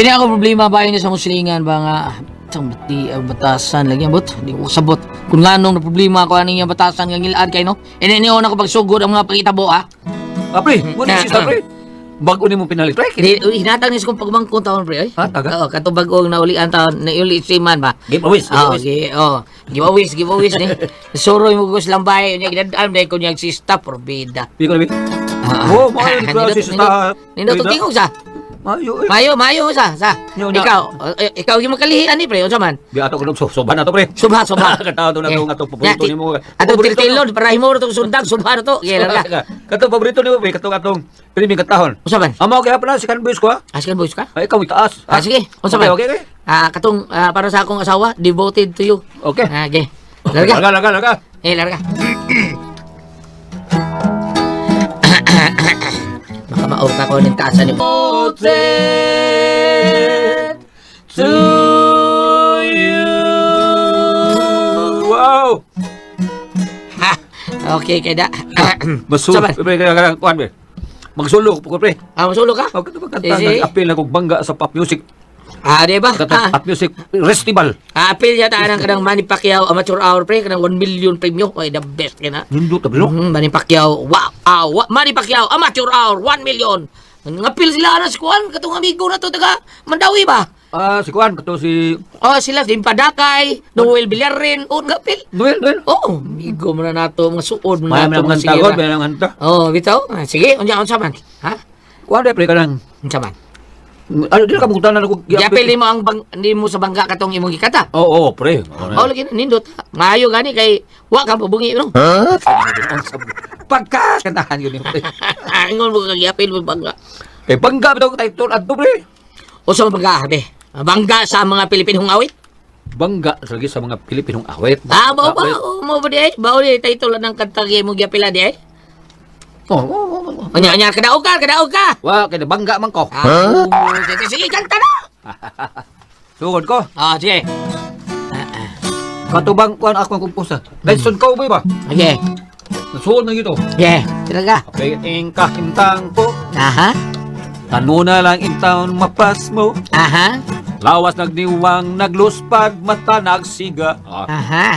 Kini ako problema ba niya sa muslingan ba nga sang bati ang batasan lagi ambot di ko kasabot kung nganong na problema ko ani nga batasan nga ngilad kay no ini niyo na ko pagsugod ang mga pangitabo ha. Ah, pre, mo ni siya, pre. Bago ni mo pinalit, pre. Di uy, hinatag ni sa kong pagmangkong taon pre oy. Ha, taga? Oo, kato bag-ong naulian taon nauli si man ba. Giveaways, Oh, giveaways. gi oh, giveaways, giveaways ni. Suroy mo gus lambay unya ginadam dai ko niyang sista porbida. Di ko na, Ah, Oh, maayo ni ko si sista. Nindot tingog sa. Maayo, eh. Mayo, mayo sa, sa. Yo, na. Ikaw, eh, ikaw yung makalihi ani pre, unsa man? Di ato ko so soban na to, pre. Subha, subha. Katawa to na to nga to paborito Ya, nimo. Atong Paborito tiltilon para himo tong sundag subha na to. Okay, larga. Kato paborito nimo, pre, katong atong priming katahon. Unsa man? Amo kaya pala si Canvas ko, ha? Askan boys ka? Ay, ikaw itaas. Ah, sige. Unsa man? Okay, okay. Ah, katong para sa akong asawa, devoted to you. Okay. Ah, okay. Larga. Larga, larga, larga. Eh, larga. Baka maurta ko ng taasan ni To you. Wow! Ha. Okay, kay da. Masul. Saban. Pre, kaya kaya kuan pre. Magsulo ko pre. Ah, masulo ka? Okay, ba kanta Sige. nag-appeal na kog bangga sa pop music. Ah, di ba? Katong Ah, pop music festival. ah, appeal yata anang kanang Manny Pacquiao amateur hour pre kanang 1 million premyo. Oy, the best kina. Nindot ta bro. Manny Pacquiao, wow, ah, Manny Pacquiao amateur hour 1 million. Ngapil sila na si Kuan katong amigo na to taga Mandawi ba? Ah, si kuan kato si Oh, sila si Padakay, Noel Villarin, oh, ngapil. Noel, Noel. Oh, amigo mo na nato, mga suod mo na May nato, mga mga tagod, sigira. may mga hanta. Oh, bitaw. Ah, sige, unya unsa man? Ha? Kuan pre kanang Unsa man? ano di ka mugtanan ako Giapil nimo ang bang, nimo sa bangga katong imong gikata. Oo, oh, pre. Oh, lagi nindot. Maayo gani kay wa ka mabungi no. Pagka kantahan yun pre. Ingon mo ka giapil mo bangga. Kay bangga bitaw title adto pre. Unsa man bangga, be? Bangga sa mga Pilipinong awit? Bangga sa lagi sa mga Pilipinong awit. Ah, mao ba? Awit. Mao ba di ay? Bao di title ng kanta kay imong giapila di ay? Oh. Unya unya kadaog ka, kadaog ka. Wa kay bangga man ko. Ah, sige, sige, kanta na. Sugod ko. Ah, sige. Katubang kuan ako ang kumposa. Benson Cowboy ba? Okay. Nasuod na gito. Yeah, talaga. Piing kahintang ko. Aha. Tanuna lang in town mapas mo. Aha. Lawas nagniwang nagluspad mata nagsiga. Ah. Aha.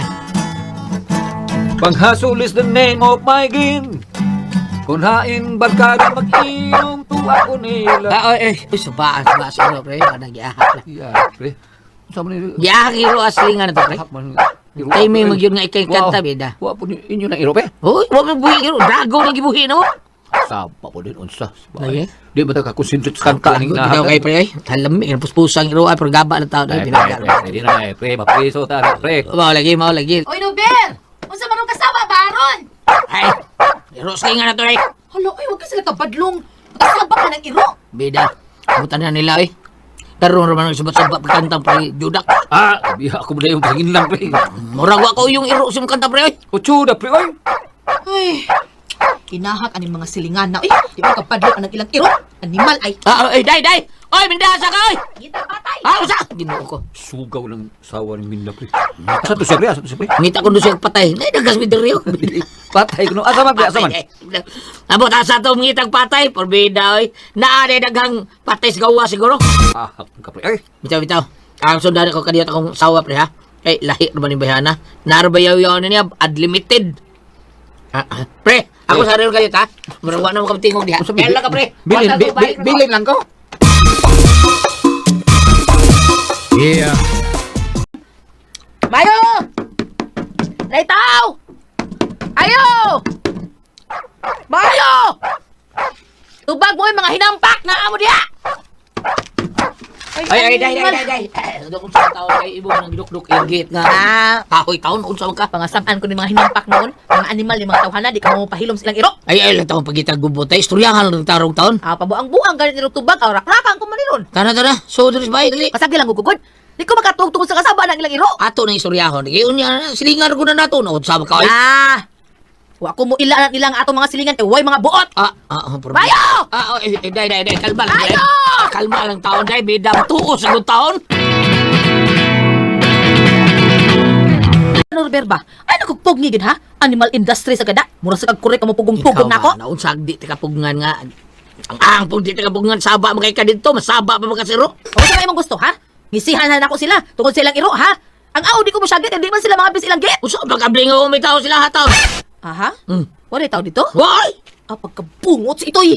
Panghasol is the name of my game. Kung hain barkada mag-inom tuwa ko nila. Ah, oy, eh, uy, subaan, subaan, subaan, pre. Parang giahak na. Yeah, pre. Sa man ni Giahak hero asli nga na to, pre. Timing mo yun nga ikay kanta, bida. Wa po ni inyo na iro, pre. Uy, wa mo buhi hero. Drago na gibuhi, no? Saba po din unsa. Lagi. Di ba ta ka concentrate sa kanta ning Ikaw kay pre, ay. Halami, ang puspusang hero, ay, pero gaba ng tao. Ay, Ay, pre, binaga. pre, di na, eh, pre, mapriso ta, pre. Mao lagi, mao lagi. Oy, Nobel! Unsa man ang kasama ba aron? Ay, hero asli nga na to, ay. Hala, oy, wag ka sila kabadlong. Kasaba ka ng iro. Bida, butan na nila, eh. Karon raman ang subat-subat pagkantang pre, Judak. Ah, biya ako mo yung pagin lang, pre. Murag wa ko yung iro sa imong kanta, pre, oy. Kutsuda, pre, oy. Ay, kinahak aning mga silingan na. Uy, di ba kabadlong ang ilang iro? Animal ay. Ah, ay, day, day. Oy, mindasa ka, oy. Ngita patay. Ah, usa. Ginoo ko. Sugaw ng sawa ng Minda, pre. Asa to siya, pre? Asa to siya, pre? Ngita ko doon siya patay. Nay, dagas mi diri. Patay ko no. Asa man, pre? Asa man? Abot asa to ngitag patay, porbida oy. Naa day daghang patay sa gawa siguro. Ah, ka, pre. Ay, Bitaw bitaw. Ang sundan ko kadiyot akong sawa pre ha. Kay lahi ra man ni bayana. Nara bayaw yaw na niya unlimited. Ah, ah. Pre, ako sa real kadiyot ha. Murag wa na mo katingog diha. Unsa, Ela ka pre. Bilin, Wa sa to, balik na to. bilin lang ko. Yeah. Mayo! Naitaw! Ayo! Mayo! Tubag mo yung mga hinampak na amo diha! Ay ay day day day day. Ay, kung sa taon kay ibo nang gidukduk inggit nga. Ah, Kahoy taon unsa man ka? pangasamaan ko ni mga hinampak noon, mga animal ni mga tawhana, di ka mo pahilom silang iro. Ay ay lang taon pagitag gubot ay istoryahan lang tarong taon. Ah, pabuang-buang ganit nilo tubag, ah, rakrakan ko maniron. Tara tara, so diri bay dali. Kasagi lang gugugod. Di ko makatuog tungod sa kasaba ng ilang iro. Ato na istoryahon. Gi unya silingan ko na nato no unsa man ka oy. Ah! Wa ko mo ila ilang atong mga silingan kay way mga buot. Ah, ah, ah, pero- Bayo! Ah, oh, eh, eh, day, day, day, kalma lang. Bayo! Day. Kalma lang taon, day, bida, tuos ang taon. Ano Robert ba? Ay nagkugpog ni gid ha? Animal industry sa gada. Mura sa kag korek mo pugong-pugong Ikaw nako. ba, Naunsag di ti kapugngan nga. Ang ang pong di tagabungan saba mga ka dito, masaba pa mga kasiro. O sa imong gusto, ha? Ngisihan na nako sila tungod sa ilang iro, ha? Ang aw di ko mosyagit, hindi man sila mga bis ilang gate. Usa pagkablingaw may tao sila hataw. Aha. Hmm. Wala tao dito? Why? Ah, pagkabungot si itoy.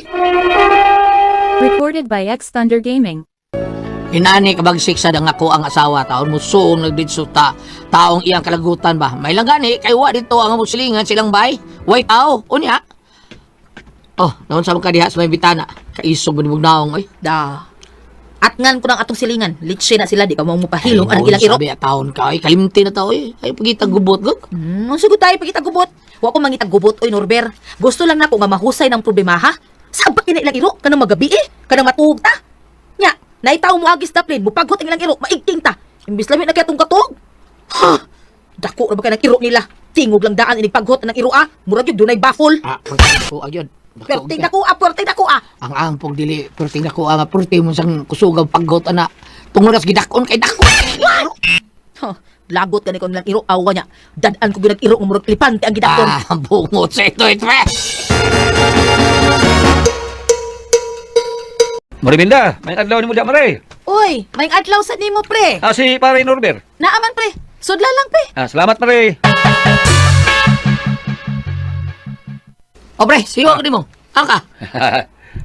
Recorded by X Thunder Gaming. Inani kabagsik sa dang ako ang asawa taon mo suong nagdidso ta taong iyang kalagutan ba. May lang gani kay wa dito ang muslingan silang bay. Way tao unya. Oh, naon sa mga diha sa may bitana. Kaisog ba ni mong naong oy. Da. Atngan ko ng atong silingan. Litse na sila, di ka mo mapahilom ang ilang iro. Sabi taon ka ay kalimti na tao oy. Ay pagitag gubot gud. Ang sugod tayo pagitag gubot. Wa ko mangitag gubot oy Norber. Gusto lang nako nga mahusay ng problema ha. Sabak kini ilang iro kanang magabi eh, kanang matuog ta. Nya, naitaw mo agis daplin, mupaghot ang ilang iro, maigting ta. Imbis lami na kay atong katog. Ha! Dako ra ba kay ng iro nila? Tingog lang daan inig paghot ng iro ah. Murag gyud dunay baffle. Ah, pagkakako agyon. Perting dako ah, perting dako ah. Ang ang pong dili perting dako ang perting mo sang kusugang paggot ana. Tungod as gidakon kay dakon. Huh, lagot gani ko nilang iro awa niya. Dad-an ko gyud iro nga murag elepante ang gidakon. Ah, bungot sa ito, ito. Mariminda, may adlaw nimo diya Mare. Uy, may adlaw sa nimo pre. Ah, si pare Norbert. Naaman pre. Sudla lang pre. Ah, salamat Mare. O pre, siwa ko nimo. Ang ka.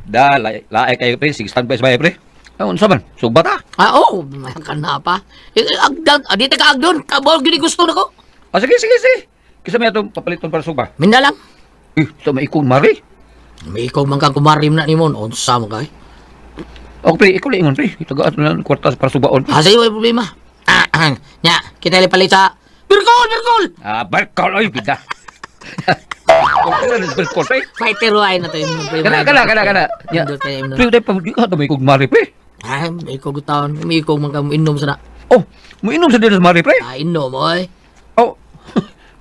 Da, lae lae kayo pre, sige standby sa bahay pre. Ah, unsa man? Sugba ta. Ah, oo, oh, ka na pa. Eh, eh, Agdan, ah, di ta ka agdon. Kabol gini gusto nako. Ah, sige sige sige. Kisa may atong papaliton para sugba. Minda lang. Eh, sa may ikong Mare. May ikaw man kang kumarim na nimo, unsa mo kay? Ako pre, ikaw lang ingon pre. Itagaan na lang kwarta para subaon. Ah, sa'yo, may problema. Ah, ah, nya, kita palit sa Birkol, Birkol! Ah, barkol oy bida. Barkol pre. Fighter ay na to yung problema. Kana kana kana kana. Ya. Indot kayo, indot. Pre, dai pa di ka may ikong Mare pre. Ay, may ikaw gutaon. May ikaw man kang inom sana. Oh, muinom sa din sa Mare pre. Ah, inom, oy. Oh.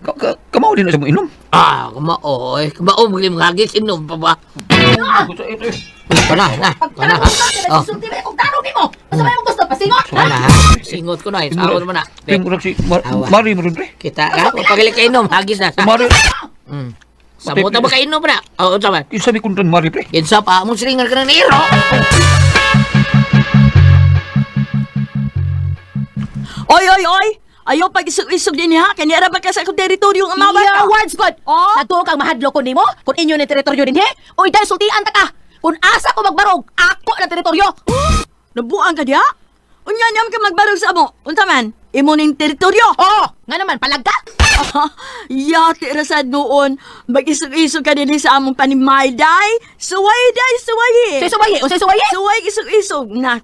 Ka ka kamao din na sa muinom. Ah, kamao, oy. Kamao, magli mga hagis, inom pa ba? Gusto ito. eh. Kana, na, kana. Pagtarong ka, Oh, sulti ba akong tarong nimo? Unsa may imong gusto pasingot? Ha? kana. Singot ko na, eh. Saon mo na. Pre, murag si Awa. Mare mo rin pre. Kita ka, pagili ka inom, hagis na. Mare. Sa buta ba ka inom na? Oo, unsa man? Kinsa may kuntran Mare pre. Kinsa pa, mong silingan ka ng iro. Oy, oy, oy! Ayaw pag isog-isog din ha. Kanya ra ba ka sa akong teritoryo ang mga bata? Yeah, words god. Oh? Natuo kang mahadlok ko nimo kung inyo ni teritoryo dinhi. Uy, dahil sultian ta ka. Kung asa ko magbarog, ako na teritoryo. Nabuang ka diha? Unya niyam ka magbarog sa amo. Unsa man? Imo ning teritoryo. Oh, nga naman palag ka. Yati ra sad noon. Mag-isog-isog ka dinhi sa among panimay day. Suway day, suway. Say suwaye, unsay suwaye? Suway isog-isog na.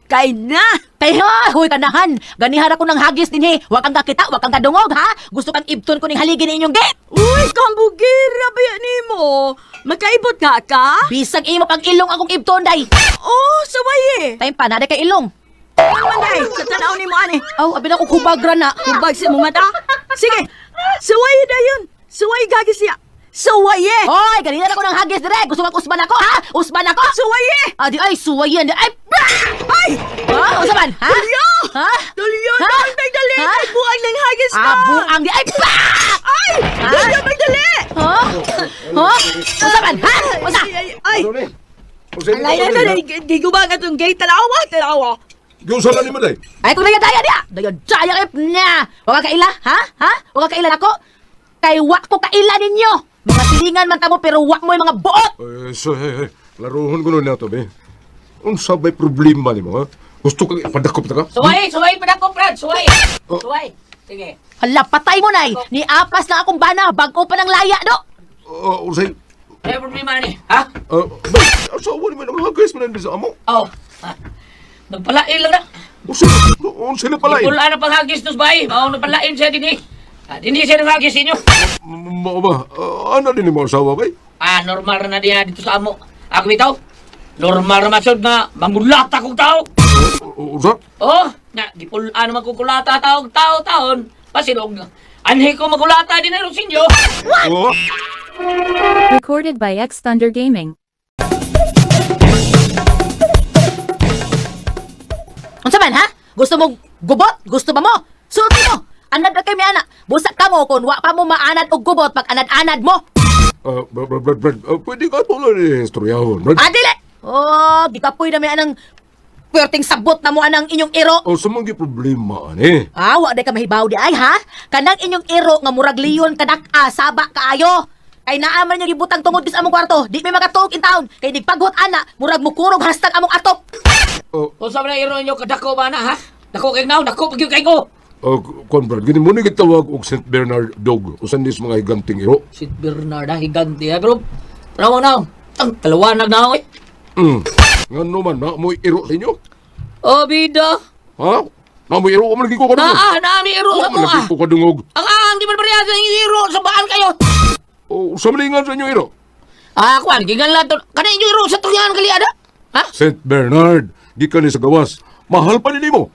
Kay na. Kay ha, huy kanahan. Ganihara ko ng hagis dinhi. Wa kang kakita, wa kang kadungog ha. Gusto kang ibton ko ning haligi ninyong gate. Uy, kambugira ba yan nimo? Makaibot nga ka? Bisag imo pag ilong akong ibton day. Oh, suway. Time pa na kay ilong. Ano man day? Sa tanaw nimo ani. Aw, abi na ko kubagra na. Hubag sa mong mata. Sige, suway na yun. Suway gagi siya. Suwaye! Hoy, ganihara ko ng hagis dire. Gusto kang usban ako ha? Usban ako. Suwaye! Adi ay suwaye ay. Ay! Ha, unsa man? Ha? Tulyo! Ha? Tulyo! Ha? Dahil magdali! Ha? Ay, buang ng hagis na! Ah, buang di ay pa! Ay! Ha? Tulyo, magdali! Ha? Ha? Unsa man? Ha? Unsa? Ay, ay, ay! Ano ni? Unsay Ay, ay, ay, ay, di ko ba nga itong gate? Tanawa, tanawa! Giunsa na nimo day? Ay kung daya daya diya. Daya daya kay na. Wa ka kaila, ha? Ha? Wa ka kaila nako? Kay wa ko kaila ninyo. Mga silingan man kamo pero wa mo yung mga buot. Eh, so, hey, hey, laruhon ko nun na to, be. Unsa ba'y problema nimo, ha? Gusto ka ipadakop ta ka? Suway, suway pa na ko, Brad. Suway. Suway. Sige. Hala, patay mo nay. Ni apas lang akong bana, bag-o pa ng laya do. Unsay May problema ni, ha? Bay, asawa ni man ang hagis man sa amo. Oh. Ha. Nagpalain lang na. Unsa unsa na pala? Wala na panghagis nos bay. Mao nagpalain siya dinhi. Ah, dinhi siya nanghagis inyo. Mao ba? Ano din nimo asawa bay? Ah, normal ra na diha dito sa amo. Ako bitaw. Normal ra masud nga mangulata kog tao. Unsa? Oh, na gipulaan naman kog kulata taog tao taon. Pasilog. Anhi ko magulata din na inyo. Oh. Recorded by X Thunder Gaming. Unsa man ha? Gusto mo gubot? Gusto ba mo? Sulti mo. Anad ra kay mi ana. Busa ka mo kun wa pa mo maanad og gubot pag anad-anad mo. Brad, Brad, Brad, Brad, pwede ka tulad ni istoryahon, Brad. Ah, dili! Oh, gikapoy na may anang puwerteng sabot na mo anang inyong iro. O, sa mga problema, ani. Ah, wa day ka mahibaw di ay ha? Kanang inyong iro nga murag leon kadak-a saba kaayo. Kay naa man yung gibutang tungod sa among kwarto, di may makatuog in town. Kay nigpaghot ana, murag mukurog hastag among atop. O, Unsa man ang iro ninyo kadako ba na ha? Dako kay naw, dako pag kay ko. o, kuan, Brad, gini mo ni gitawag og St. Bernard dog. Usan dis mga higanting iro. Si Bernard ha, higante ha, pero pero mo naw. Ang kalawanag na eh. Nga naman, na mo'y iro sa inyo. Oh, bida. Ha? Na mo'y iro, wa man lagi ko kadungog. Naa, naa mi iro Wa sa man mo lagi ah. ko kadungog. Ang ang di man pareha sa inyong iro sa baan kayo. O, sa malingan sa inyo iro. Ah, kuan gigan lang to. Kana inyo iro sa tungyan kali ada. Ha? St. Bernard, gikan ni sa gawas. Mahal pa ni mo.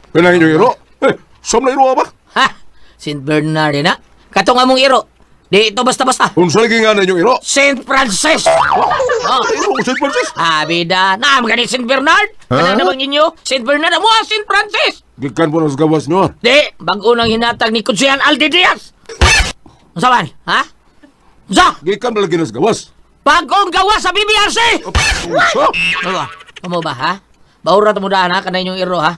Kana inyo iro? Eh, sa mga iro ba? Ha? Saint Bernard eh, na. Katong among iro. Di ito basta-basta. Unsa lagi nga na inyong iro? Saint Francis. Oh. Iro St. Francis. Ah, bida. Na, magani Saint Bernard. Kana namang inyo? Saint Bernard amo ah, Saint Francis. Gikan po na sa gawas nyo, ah. Di, bago nang hinatag ni Konsehan Alde Diaz. Unsa man? Ha? Unsa? Gikan ba lagi na sa gawas? Bagong gawa sa BBRC! Unsa? Ano ba? Kamo ba, ha? Bawra ta mo daan, ha? Kanay inyong iro, ha?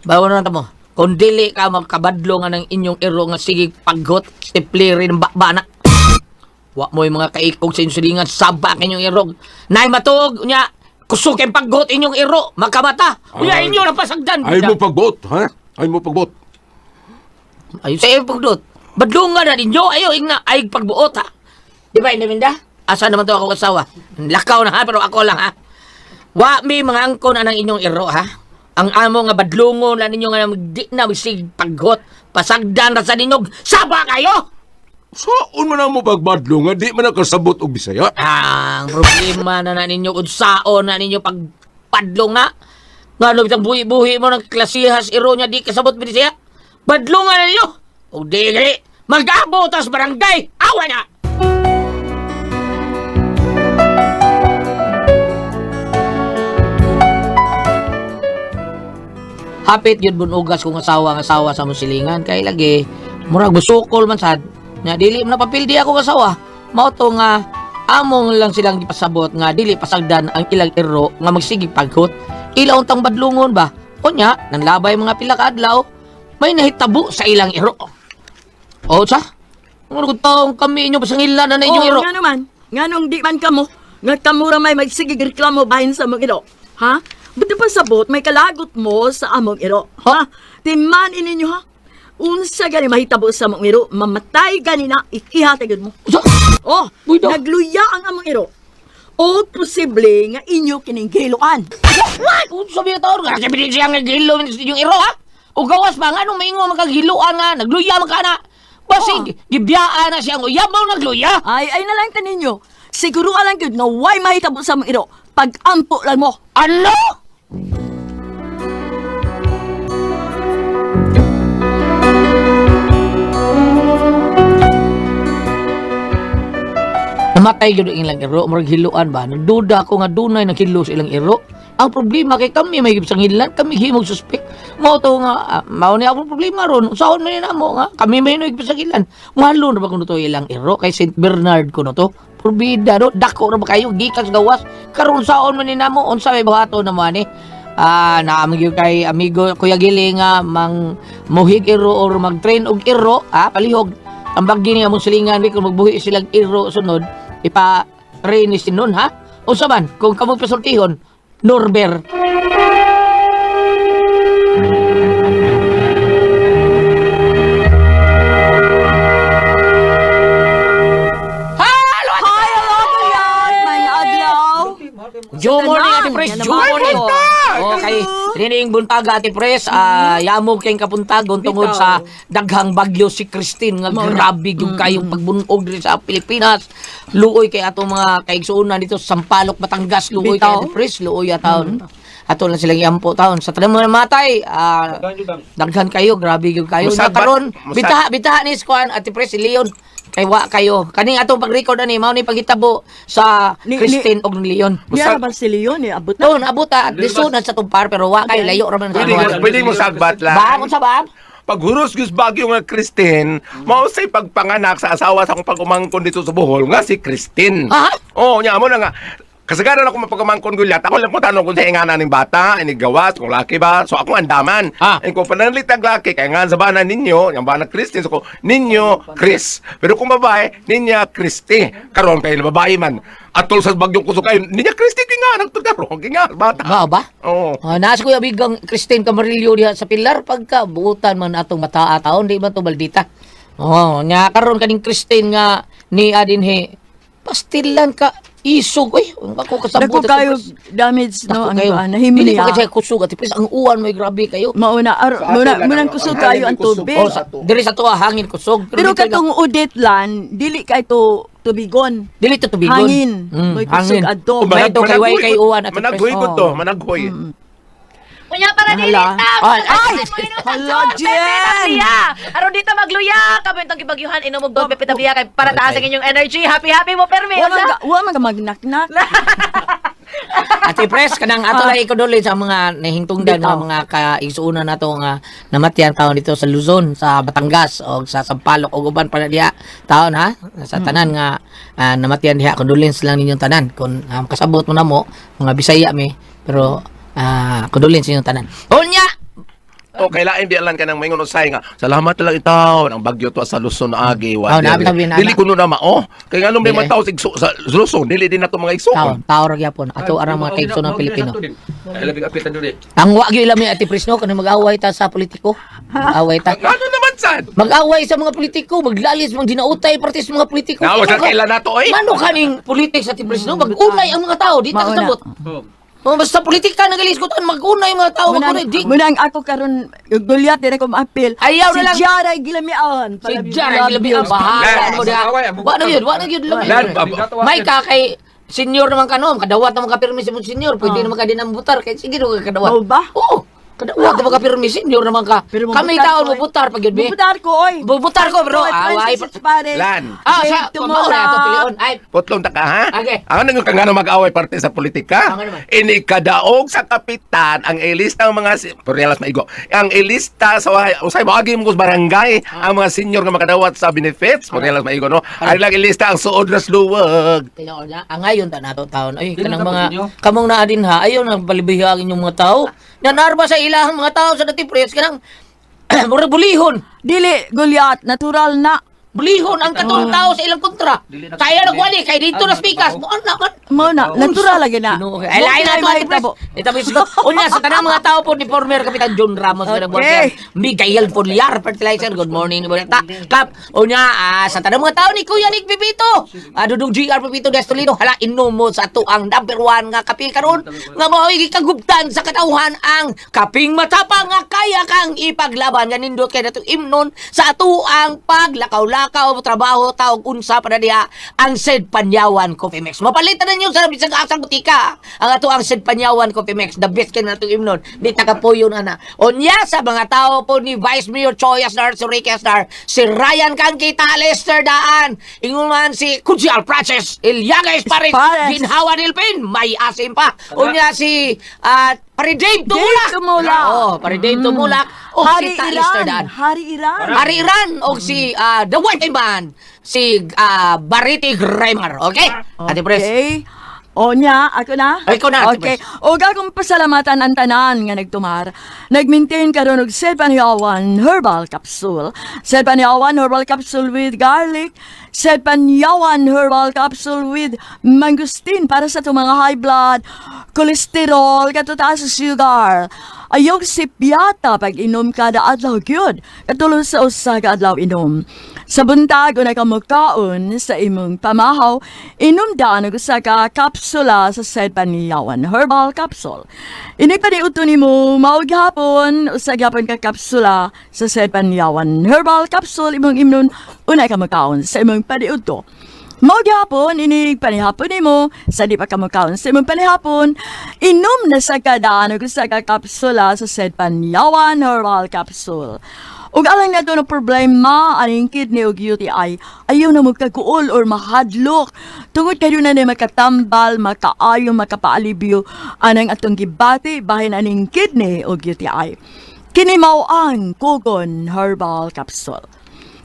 Bawra ta mo. Kung dili ka magkabadlo nga ng inyong iro nga sige paggot, stipleri ng bakba na. Wa mo yung mga kaikog sa inyong silingan, saba ang inyong iro. Nay matuog, unya, kusog ang paggot inyong iro, magkamata. Unya, Ay. inyo na pasagdan. Ay mo pagbot, ha? Ay mo pagbot. Ayun sa iyo pagdot. Badlungan na ninyo, ayo ingna ay pagbuot ha. Di ba Inaminda? Asa naman to ako asawa? Lakaw na ha, pero ako lang ha. Wa mi mga angkon anang inyong iro ha. Ang amo nga badlungon na ninyo nga di na sig paggot. Pasagdan ra sa ninyog. Saba kayo! Saon man ang mo pagbadlo nga di man nakasabot og Bisaya? Ang problema na na ninyo unsaon na ninyo pagpadlong na. Nga no bitang buhi-buhi mo ng klasihas iro niya di kasabot siya. Badlungan na ninyo. O di gali, mag-abot tas barangay. Awa na! Hapit yun bunugas kung asawa ang asawa sa musilingan kay lagi murag busukol man sad nga dili man napapildi ako asawa mao to nga among lang silang gipasabot nga dili pasagdan ang ilang iro nga magsige paghot ila untang badlungon ba unya nanlabay mga pila ka adlaw may nahitabo sa ilang iro o sa ano kung taong kami inyo pasangilan na na inyong Oo, iro nga naman. Nga nung di man kamo, nga kamo ra may magsigig reklamo bahin sa among iro. Ha? Buti pa sabot, may kalagot mo sa among iro. Ha? Timan ininyo ha? Unsa gani mahitabo sa among iro, mamatay gani na, ikihatagod mo. Sa? Oh, Uy, daw. nagluya ang among iro. O posible nga inyo kining gihiluan. What? Unsa ba taon? Nga sabi siya nga gihilo yung iro ha? O gawas ba nga nung maingo makagiluan nga nagluya man ka na. Basig gibiyaan na siya ang uyab mo nagluya. Ay, ay na lang taninyo. Siguro ka lang gyud nga way mahitabo sa among iro. Pag-ampo lang mo. Ano? Namatay gyud ang ilang iro, murag hiluan ba? Nagduda ako nga dunay naghilo sa ilang iro. Ang problema kay kami may gisangilan, kami himog suspect. Mao to nga mao ni akong problema ron. Usaon man ni namo nga kami may gisangilan. Mahalo na ba kuno to ilang iro kay Saint Bernard kuno to? Purbida no, dako ra ba kayo gikan sa gawas. Karon saon man ni namo unsa may buhaton na mo ani? Ah, naamig gyud kay amigo Kuya Gili nga mang muhig iro or mag-train og iro, palihog. Ang baggi ni among silingan kung magbuhi silang iro sunod, ipa-train ni sinon ha. Unsa man kung kamo pasultihon, Norber. Hello, Ate Hi, hello, kuya! May adlaw! Good morning, Ate Pres. Yan Good naman. morning. Okay. Nining buntaga, Ate Pres. Yamog kayong kapuntagon tungod sa daghang bagyo si Christine nga grabe gyud kayong pagbunog diri sa Pilipinas. Luoy kay atong mga kaigsuonan dito sa Sampaloc, Batangas. Luoy kay Bitaw. Ate Pres. Luoy ataon. Ato lang silang iampo taon. Sa tanan mga matay, daghan kayo, grabe gyud kayo. Musad Na karon, ba- bitaha bitaha ni Squan Ate Pres si Leon. Kay wa kayo. Kaning atong pag-record ani mao ni paghitabo sa Christine og ni Leon. Niya ba si Leon eh? Abot na. Doon, abot ta, lisunan sa tumpar, pero wa kayo, layo raman sa Pwede mo, amuan. pwede mo sagbat lang. Ba, unsa ba? Paghuros gyud Bagyo nga Christine, mao say pagpanganak sa asawa sa akong pag-umangkon dito sa Bohol nga si Christine. Ha? Oo, nya mo na nga. Kasagaran ako mapag-umangkon gulyat. Ako lang po tanong kung sa ingana ning bata, ini gawas, kung laki ba. So ako andaman. Ah. Ay, kung pananlit ang laki, kaya nga sa bana ninyo, yung bana Christine, so ko, ninyo, Chris. Pero kung babae, ninya Christy. Karon kayo na babae man. Atol sa bagyong kusog kayo, ninya Christy kay nga, nagtagaro, kay nga, bata. Mao ba? Oo. Ah, naas ko abigang Christine Camarillo diha sa Pilar pagka buutan man atong mataa taon di man to baldita. Oh, nya karon kaning Christine nga ni adinhi pastilan ka isog oy. Ako kasabot. Dako ato, kayo Pres. damage Dako no ang kayo. kuan nahimili. Dili pa kasi kusog ati pres ang uwan mo grabe kayo. Mauna ar Sa ato muna lang, munang ang- kusog ang kayo hangin ang kusog. tubig. Oh, sa, diri sa tuwa hangin kusog. Pero dito katong Odette lan dili kay to tubigon. dili to tubigon. Hangin. Mm, May kusog hangin. adto. Oh, May to kay way kay uwan ati pres. Managhoy ko Oh. to, managhoy. Unya para dili Hala. ta. Ay, ay, Hala, Jen! Aron dito magluya kamo itong gibagyuhan inom og Don Pepe Tablia kay para taas ang inyong energy. Happy happy mo permi. Wa man wa man ka magnaknak. Ate Pres, kanang ato lang ikuduli sa mga nahingtungdan Bitaw. mga mga kaigsuonan nato nga namatyan taon dito sa Luzon, sa Batangas o sa Sampaloc o uban pa na diha taon ha sa tanan nga namatyan diha condolence lang ninyong tanan kung kasabot mo na mo mga Bisaya mi pero condolence ninyong tanan. Unya. O, kailain biyalan ka ng maingon usay nga. Salamat lang itaw ang bagyo to sa Luzon agi. Oh, nabi tabi na- Dili kuno na mao. Kay nganong may Dili. mga tao sa sa Luzon, dili din nato mga Taon, igsuon. tao ra gyapon. Ato arang mga kaigsuonan Pilipino. Ay, labing apitan dun eh. Ang wa gyud ilami Ate Pres no kanang mag-away ta sa politiko. Mag-away ta. Ano naman sad? Mag-away sa mga politiko, maglalis, magdinautay parte sa mga politiko. Nawa sa Ano ka- kailan nato oy. Mano kaning politics sa Pres no? Mag-unay ang mga tao, di ta Mauna. kasabot. Oh. Oh, basta politika nagalis ko mag-unay ang mga tao, Munang, mag-unay. Di, munang ako karon gulyat dire ko maapil. Ayaw na si lang. Jara gilamian. si Jared Labi ang bahala mo diha. Wa na yun, wa na yun lami. Lan, bab- May ka kay senior naman ka noon, kadawat naman ka pirmi si mong senior, pwede naman ka din ang butar, kay sige naman ka kadawat. Mao ba? Oo, kadawat naman ka pirmi, senior naman ka. Pero Kami mabutar taon, ko, eh. mabutar pag yun, be. Bubutar ko oy. Bubutar ko, bro. Oy, Ah, why? Francis Pares. Lan. Ah, sa, Jake mao na ato pilion. Ay, Putlong ta ka ha? Okay. Ang nang kang mag-away parte sa politika. Ang ano man? Inikadaog sa kapitan ang ilista ang mga Porelas maigo. Ang ilista sa usay moagi mo sa barangay ang mga senior nga makadawat sa benefits. Porelas maigo no. Ay lang ilista ang suod ras luwag. Tinuod na, ang ngayon ta nato taon. Ay, Dili kanang na mga tapos inyo. kamong naa din ha, ayaw nang palibiha ang inyong mga tao. Nanarba sa ilahang mga tao sa dati press kanang murag bulihon. Dili gulyat natural na. Bulihon ang katong tao sa ilang kontra. Dili na- Kaya nagwali kay dito Ay, na speakers nagtrabaho. mo ana man. Mo na natural lagi na. Ginoo kay. Ay lain na to ate Pres. Ito bis ko. Unya sa tanang mga tao po ni former Kapitan John Ramos okay. Okay. Miguel Poliar Fertilizer. Good morning Bonita. Kap. Unya sa tanang mga tao ni Kuya Nick Pipito. Dudong GR Pipito Destolino hala inom mo sa ato ang number one nga kape karon nga mao'y gikagubtan sa katawhan ang kaping matapang nga kaya kang ipaglaban nga nindot kay natong imnon sa ato ang paglakaw-lakaw trabaho taog unsa pa na diha ang Sid Panyawan Coffee Mix. Mapalitan ninyo sa bisag asang butika ang ato ang Sid Panyawan Coffee Mix. The best kay natong imnon. Di ta kapuyon ana. Unya sa mga tao po ni Vice Mayor Choy Asnar, si Ricky Asnar, si Ryan Kangkita, Lester Daan, ingon man si Kujial Francis, Ilyaga Espares, Espares. Ginhawa Nilpin, may asim pa. Unya si Pare Dave Tumulak. Dave Tumulak. Oh, Pare Dave Tumulak. O Hari si Ta Lester Iran. Daan. Hari Iran. Hari Iran o si The White Man, si Bariti Grammar. Okay? Ate Pres. Okay. O niya, ako na? Ay, ikaw na, Ate Okay. O akong pasalamatan ang tanan nga nagtumar. Nag-maintain karon og Sedpanyawan Herbal Capsule. Sedpanyawan Herbal Capsule with garlic. Sedpanyawan Herbal Capsule with mangosteen para sa itong mga high blood, cholesterol, katutaas sa sugar. Ayaw sipyata pag inom kada adlaw gyud. Katulong sa usa ka adlaw inom. Sa buntag una ka mukaon sa imong pamahaw, inom daan og usa ka kapsula sa Sedpanyawan Herbal Capsule. Ini pa uto nimo mao gihapon usa gihapon ka kapsula sa Sedpanyawan Herbal Capsule imong imnon una ka mukaon sa imong paniudto. Mao gihapon ini panihapon nimo sa di pa ka mukaon sa imong panihapon, inom na sa kadaan og usa ka kapsula sa Sedpanyawan Herbal Capsule. Ug alang nato ng problema aning kidney ug UTI, ayaw na magkaguol or mahadlok. Tungod kayo na ni makatambal, makaayo, makapaalibyo anang atong gibati bahin aning kidney ug UTI. Kini mao ang Kogon Herbal Capsule.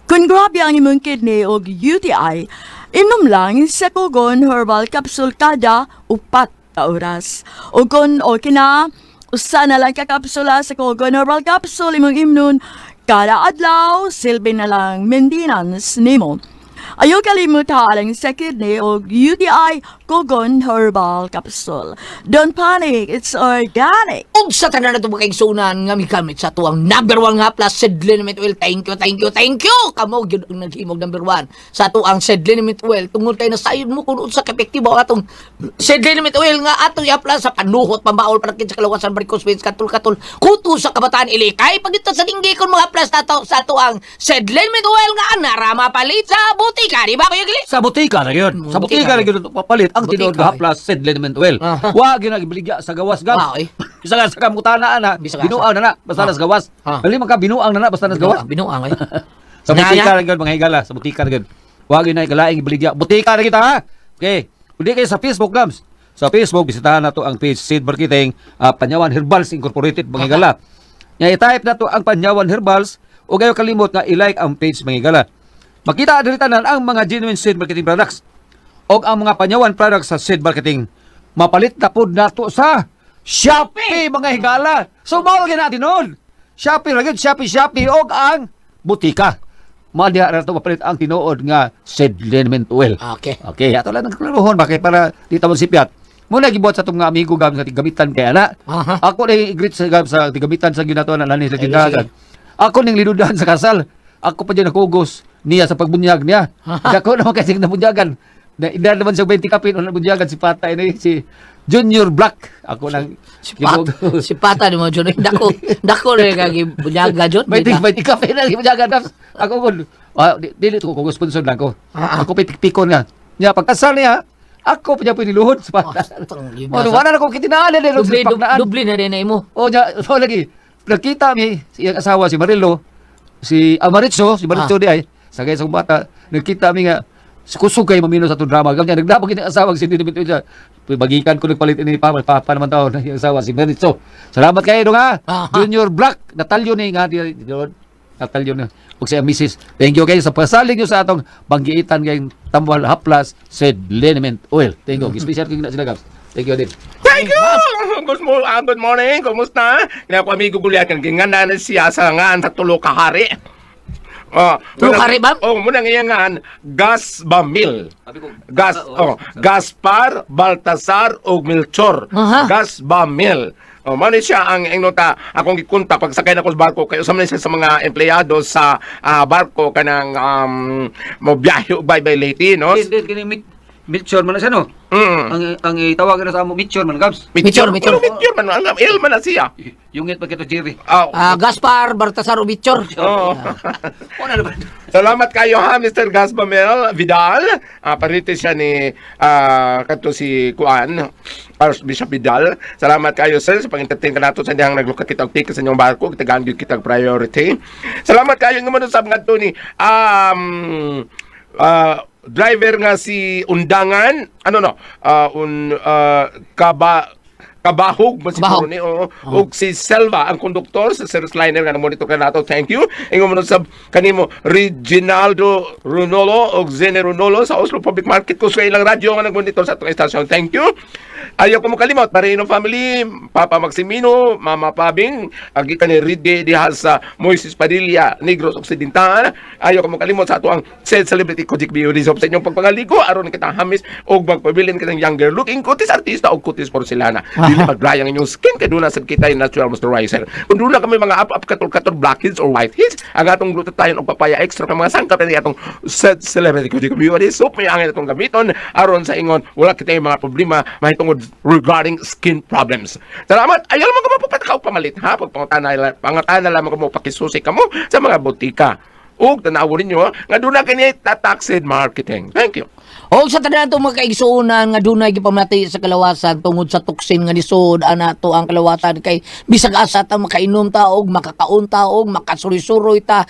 Kung grabe ang imong kidney o UTI, inom lang sa Kogon Herbal Capsule kada 4 ka oras. O kung okay na, usa na lang ka kapsula sa Kogon Herbal Capsule imong imnon kada adlaw, silbi na lang maintenance nimo. Ayaw kalimutan ang sa kidney o UTI, Kogon Herbal Capsule. Don't panic, it's organic. Ug sa tanan nato mga kaigsunan nga mikamit sa tuang number one nga plus Seed Liniment Oil. Thank you, thank you, thank you! Kamo gyud ang naghimog number one sa tuang Seed Liniment Oil tungod kay nasayod mo kung unsa ka epektibo ang atong Seed Liniment Oil nga atong i-apply sa panuhot, pambaol, panakit sa kalawasan, varicose veins, katul-katul, kuto sa kabataan, ilikay, pagita sa dinggi kung mga plus nato sa tuang Seed Liniment Oil nga nara mapalit sa butika. Di ba, Kuya Gili? Sa butika na yun. Sa butika na yun papalit ang Butika, tinuod eh. nga haplas Seed Liniment Oil. Wa gyud nagbaligya sa gawas gab. Wow, eh. Bisa ka sa kamutana ana, Bisa ka sa- binuang na na basta nas gawas. Dali man ka binuang na na basta nas gawas. Binuang, binuang eh. Sa butika Naya? na gyud, mga higala, sa butika na gyud. Wa gyud na kalaing ibaligya. Butika na kita ha. Okay. Kundi kayo sa Facebook gams. Sa Facebook bisitahan nato ang page Seed Marketing, Panyawan Herbals Incorporated, mga higala. Nya i-type nato ang Panyawan Herbals o kayo kalimot nga i-like ang page, mga higala. Makita diri tanan ang mga genuine Seed Marketing products og ang mga Panyawan products sa Seed Marketing. Mapalit na pod nato sa Shopee, mga higala. So mao gyud natin nun. Shopee ra gyud, Shopee, Shopee og ang butika. Mao diha ra to mapalit ang tinuod nga Seed Liniment Oil. Okay. Okay, ato lang ang klarohon ba kay para di ta magsipyat. Muna gibuhat sa atong mga amigo gam sa tigamitan kay ana. Ako na i-greet sa gam sa tigamitan sa ginato na lanis sa Ay, tindahan. Ako ning linudahan sa kasal. Ako pa dyan nakugos niya sa pagbunyag niya. Dako naman kasi nabunyagan. Na edad naman siya 20 kapin o nabunyagan si Pata ini si Junior Black. Ako nang Si Pata ni mo John. Dako, dako na kagi bunyaga John. May ting may kape na gibunyagan Gabs. Ako kun dili ko kung sponsor lang ko. Ako pipikon nga. Nya pagkasal niya, ako pa niya piniluhod sa Pata. Oh, Mo wala na ko kitinaan ni Dubli, dubli na rin na imo. O nya so lagi nakita mi si iyang asawa si Marilo, si Amaritso, si Maritso di ay sagay sa bata, nagkita mi nga si kusog kay mamino sa atong drama. Gamya nagdabog ini asawa si Dini siya. Bagikan ko nagpalit ini pa papa naman taon iyang asawa si Maritso. Salamat kayo dong ha. Junior Black Natalyo ni nga di di- Natalyo ni ug sa Mrs. Thank you kayo sa pasalig niyo sa atong banggiitan kayong Tamwal Haplas Seed Liniment Oil. Thank you. Special king na sila Gabs. Thank you din. Thank you! Good morning. Kumusta? Kaya ko amigo Gulyat, kan gingana na siya sa ngaan sa tulo kahari. Oh, Tulo kahari ba? Oh, muna nga ngan Gas Bamil. Gas oh, Gaspar, Baltasar ug Melchor. Gas Bamil. Oh, mao ni siya ang nota akong gikontak pagsakay nako sa barko kay usam ni siya sa mga empleyado sa barko kanang mo biyahe og bye bye Leyte, no? Din kini Mitchor man na siya no. Ang itawagan na sa amo Mitchor man Gabs. Mitchor, Mitchor. Mitchor. Mitchor man ang il man na siya. Yungit pa kita Jerry. Oh. Ah, Gaspar Baltasar Ubichor. Oo. Salamat kayo ha, Mr. Gasbamel Vidal. Parite siya ni kadto si Kuan, Archbishop Vidal. Salamat kayo sir sa pag-entertain kanato sa dihang naglukat kita og ticket sa inyong barko, gitagaan gyud kita og priority. Salamat kayo nga man usab ngadto ni driver nga si Undangan, ano no, un kaba Kabahog ba siguro Kabahog. ni oo. Ug si Selva ang konduktor sa Cirrus Liner nga monitor kanato. Thank you. Ingon mo sab kanimo Reginaldo Runolo ug Zene Runolo sa Oslo Public Market ko sa ilang radyo nga nagmonitor sa atong estasyon. Thank you. Ayaw ko mo kalimot Marino family, Papa Maximino, Mama Pabing, agi ni Ride diha sa Moises Padilla, Negros Occidental. Ayaw ko mo kalimot sa ato ang said celebrity Kojik Beauty Soap sa inyong pagpangaligo aron kita hamis og magpabilin kitang younger looking kutis artista og kutis porcelana. Dili magdry ang inyong skin kay duna sad kita yung natural moisturizer. Kung duna kami mga up-up katol-katol blackheads or whiteheads, ang atong glutathione og papaya extra ka mga sangkap ni atong said celebrity Kojik Beauty Soap may angay atong gamiton aron sa ingon wala kita yung mga problema mahitungod regarding skin problems. Salamat. Ayaw mo ka mapapatakaw pamalit ha pagpangutana pangatana lamang kamo pakisusi kamo sa mga botika. Ug tanawon ninyo nga duna kini tataksid marketing. Thank you. O sa tanan itong mga kaigsuonan nga dunay gipamati sa kalawasan tungod sa toksin nga nisod ana to ang kalawasan kay bisag asa ta makainom ta og makakaon ta og makasuroy-suroy ta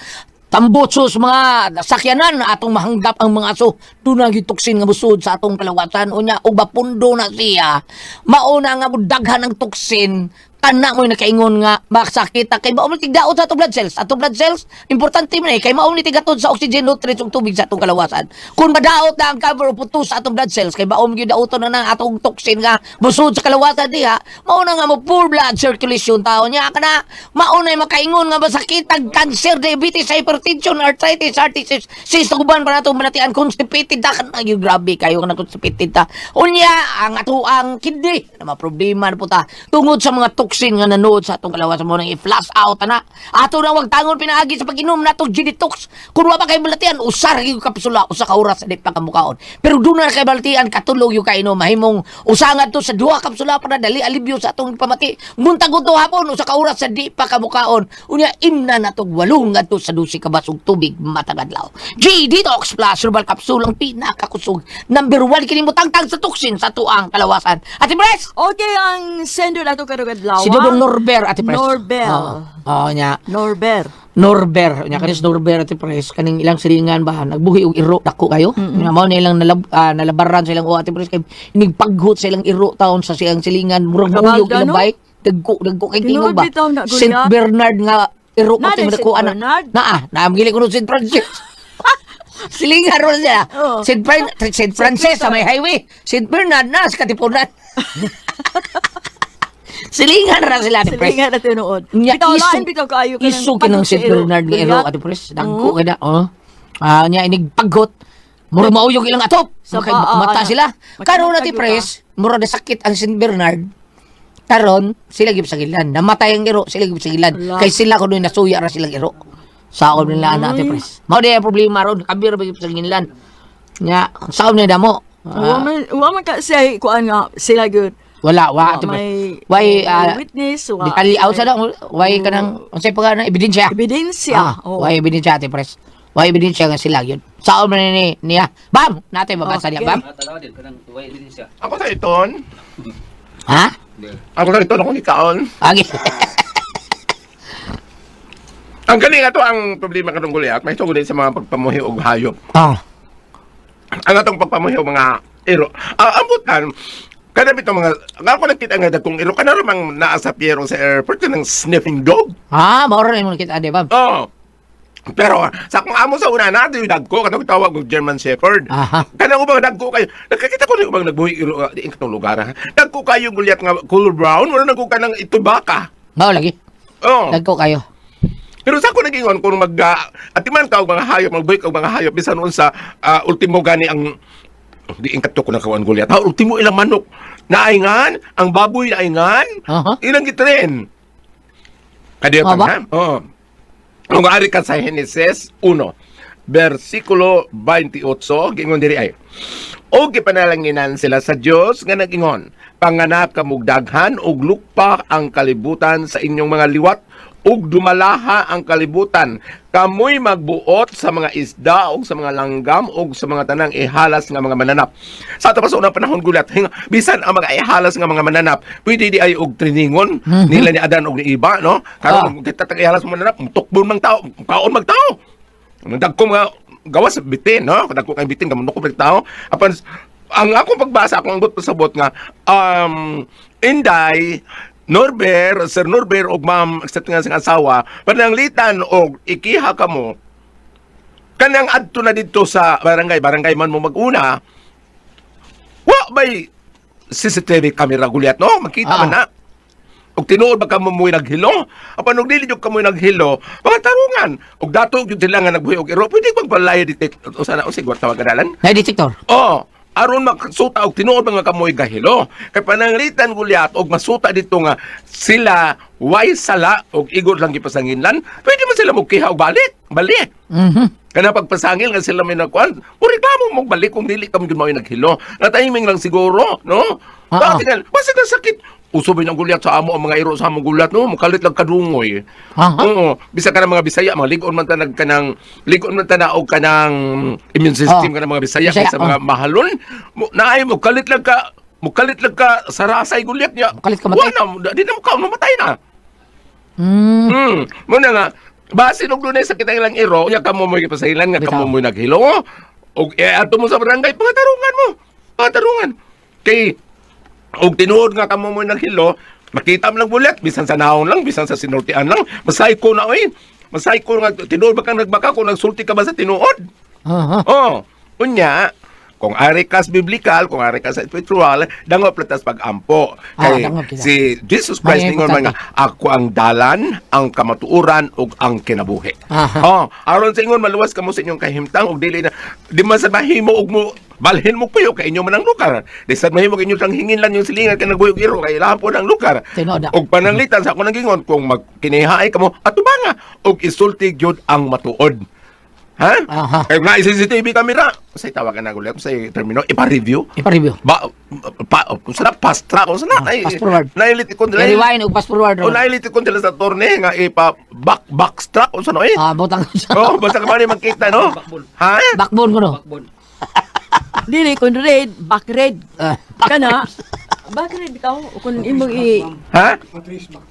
tambotso sa mga sakyanan atong mahanggap ang mga aso dunay gitoksin nga musod sa atong kalawasan unya og bapundo na siya mauna nga daghan ang toksin. Kana mo nakaingon nga masakit ta kay mao man tigdaot sa atong blood cells. Atong blood cells importante man eh kay mao ni tigatod sa oxygen, nutrients ug tubig sa atong kalawasan. Kung madaot na ang cover o puto sa atong blood cells kay mao gyud daoton na nang atong toxin nga busod sa kalawasan diha, mao na nga mo poor blood circulation tao niya kana mao na makaingon nga masakit ang cancer, diabetes, hypertension, arthritis, heart disease, cyst, uban pa nato manatian constipated ta kana. Ay, grabe kayo nga constipated ta. Unya ang ato ang kidney na maproblema na po ta tungod sa mga toxin nga nanood sa atong kalawasan mo nang i-flush out ana. Ato na wag tangon pinaagi sa pag-inom nato G-Detox. Kung wa pa kay balatian, usar gyud kapsula 1 ka oras di pa kamukaon. Pero doon na kay balatian, katulog yung kainom, mahimong usa ngadto sa 2 kapsula para dali alibyo sa atong pamati. Buntag to hapon, 1 ka oras sa di pa kamukaon. Unya imna natog 8 ngadto sa 12 ka basog tubig matag adlaw. G-Detox Plus Herbal Capsule ang pinakakusog. Number 1 kini mo tangtang sa toxin sa tuang kalawasan. Ate Pres! Okay, ang sender nato karong adlaw. Si Dodong Norber, Ate Pres. Norbel. Oo. Oo, nya. Norber. Norber. Nya kanis Norber, Ate Pres, kaning ilang silingan ba nagbuhi og iro dako kayo. Nya mao na ilang nalabaran sa ilang uwa, Ate Pres, kay inigpaghot sa ilang iro taon sa siyang silingan, murag Kabalda, mauyog ilang no? bay. Dagko dagko kay tingog Tinuod ba. bitaw na, Gulyat. Saint Bernard nga iro Na, ko di dako Saint ana. Bernard? Naa, naam gili kuno Saint Francis. Silingan ron siya. Oo. Saint Francis sa may highway. Saint Bernard na sa Katipunan. Silingan ra sila, Ate Pres. Silingan na tinuod. Nya, Bitaw lain bitaw kaayo kanang iso kinang pagod sa Saint iro. Bernard nga iro, Gulyat. Ate Pres. Dagko kay na. Oh. Ah, nya inig paggot. Mura mauyog ilang atop. Sa Makay paa, mata ano. sila. Karon, Ate Makinatag Pres, mura na sakit ang Saint Bernard. Karon sila gyud sa gilan. Namatay ang iro, sila gyud sa gilan. Ala. Kay sila kuno nasuya ra silang iro. Saon nila ana, Ate Pres. Mao di ang problema ron, kabir ba gyud sa gilan. Nya, saon ni damo. Wa man ka say kuan nga sila gyud. Wala, wa, Wa Ate Pres. may Way may witness, wa. Detalye aw sa dong, way kanang unsay pa na ebidensya. Ebidensya. Ah, Oo. way ebidensya, Ate Pres. Way ebidensya nga sila yun. Saon man ni niya. Bam, natin mabasa niya, Okay. bam. Ako sa iton. Ha? Ako sa iton, ako ni Kaon. Agi. Ang galing ato ang problema karong gulyat, may tungod din sa mga pagpamuhi og hayop. Ang atong pagpamuhi og mga iro. Ah, ambutan kada bitong mga ang ako nakita nga dagkong iro kana ra mang naa sa Piero sa airport kanang sniffing dog. Ah, mao ra mo nakita, di bam. Oh. Pero sa akong amo sa una na yung dagko kanang tawag og German Shepherd. Kanang ubang dagko kayo. Nakakita ko ni ubang nagbuhi iro di katong lugar ha. Dagko kayo gulyat nga color brown, wala nagko kanang itubaka. Mao lagi. Oh. Dagko kayo. Pero sa ako nagingon kung mag atiman ka og mga hayop, magbuhi ka og mga hayop bisan unsa ultimo gani ang di ingkadto ko na kawan gulyat. Ha, ultimo ilang manok naingan, ang baboy naingan, ilang gitren. Kadiyo Aba? ha? Oo. Kung ari ka sa Genesis 1, versikulo 28, gingon diri ay, O gipanalanginan sila sa Dios nga nagingon, panganak kamog daghan og lukpa ang kalibutan sa inyong mga liwat ug dumalaha ang kalibutan. Kamoy magbuot sa mga isda ug sa mga langgam ug sa mga tanang ihalas nga mga mananap. Sa ato pa sa unang panahon gulat, hinga, bisan ang mga ihalas nga mga mananap, pwede di ay og triningon nila ni Adan og ni Iba, no? Karon kita tag ihalas mga mananap, tukbon mang tao, kaon mag tao. Dagko mga gawas sa bitin, no? Dagko kay bitin kamuno ko tao. Apan ang akong pagbasa, akong anggot pasabot nga Inday Norber, Sir Norber og Ma'am except nga sing asawa, pananglitan og ikiha kamo kanang adto na didto sa barangay, barangay man mo maguna. Wa may CCTV camera gulyat, no? Makita man na. Og tinuod ba kamo mo'y naghilo? Apan og dili jud kamo naghilo, mga tarungan. Og dato gyud sila nga nagbuhi og iro, pwede bang balay detect o sana o sigwat tawag kadalan? Lie detector. Oh, aron makasuta og tinuod ba nga kamoy gahilo. Kay pananglitan gulyat og masuta dito nga sila way sala og igor lang gipasanginlan, pwede man sila mogkiha og balik, balik. Kana pagpasangil nga sila may nakuan, mo reklamo mo balik kung dili kami gud mao'y naghilo. Na timing lang siguro, no? Bakit nga? Basta na sakit. Uso ba ang gulyat sa amo ang mga iro sa among gulyat, no? Mukalit lang kadungoy. Oo, bisa ka ng mga Bisaya, mga ligon man tanag kanang ligon man tanaog kanang immune system kanang mga Bisaya Bisaya, kaysa mga mahalon. Mo naay mo kalit lang ka mukalit lang ka sa rasay gulyat niya. Mukalit ka matay. Wala na, di na mo ka mamatay na. Muna nga, basin og dunay sakit ang ilang iro, nya kamo mo'y gipasailan nga kamo mo'y naghilo. Og eh, ato mo sa barangay, pangatarungan mo. Pangatarungan. Kay og tinuod nga kamo mo'y naghilo, Makita mo lang bulat, bisan sa naon lang, bisan sa sinultian lang. Masay ko na oy. Masay ko nga tinuod ba kang nagbaka kung nagsulti ka ba sa tinuod? Aha. Oh, unya, kung ari ka sa biblical, kung ari ka sa spiritual, dangop latas pag-ampo. Ah, Kay dangop kita. si Jesus Christ May ningon man nga, ako ang dalan, ang kamatuoran ug ang kinabuhi. Aha. Oh, aron sa ingon maluwas kamo sa inyong kahimtang ug dili na di man sad mahimo og mo balhin mo puyo kay inyo man ang lugar. Di sad mahimo kay inyo lang hingin lang yung silingan kay nagbuyog iro kay ilahan po ang lugar. Tinuod na. Ug pananglitan sa ako nang gingon kung magkinihaay kamo atubanga ug isulti gyud ang matuod. Ha? Aha. Kay nga CCTV camera. Say tawagan na gulit say termino ipa-review. Ipa-review. Ba pa kung sana fast track kung sana Ah, ay fast forward. Nailit ko nila. I-rewind ug fast forward. O nailit ko nila sa torne nga ipa back back track kung sana eh. Ah, butang sa Oh, basta ka man magkita no. Ha? backbone ko no. Dili kun red, back red. Ah, Kana back red bitaw kun imong i Ha?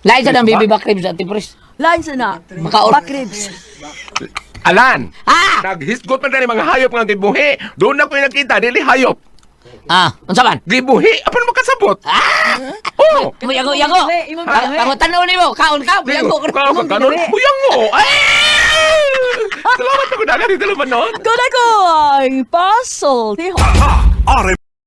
Lain sa nang baby back ribs at pres. lain sa na. Back ribs. Alan. Ah! Naghisgot man tani mga hayop nga gibuhi. Doon na ko yung nakita dili hayop. Ah, unsa man? Gibuhi apan makasabot. Ah! Oh. Muyago yago. Imong bihi. Pangutan-on nimo, kaon ka, muyago ko. Kaon ka kanon. Muyango. Ay! Salamat ako dagan dito naman noon. Ko na ko ang puzzle. RM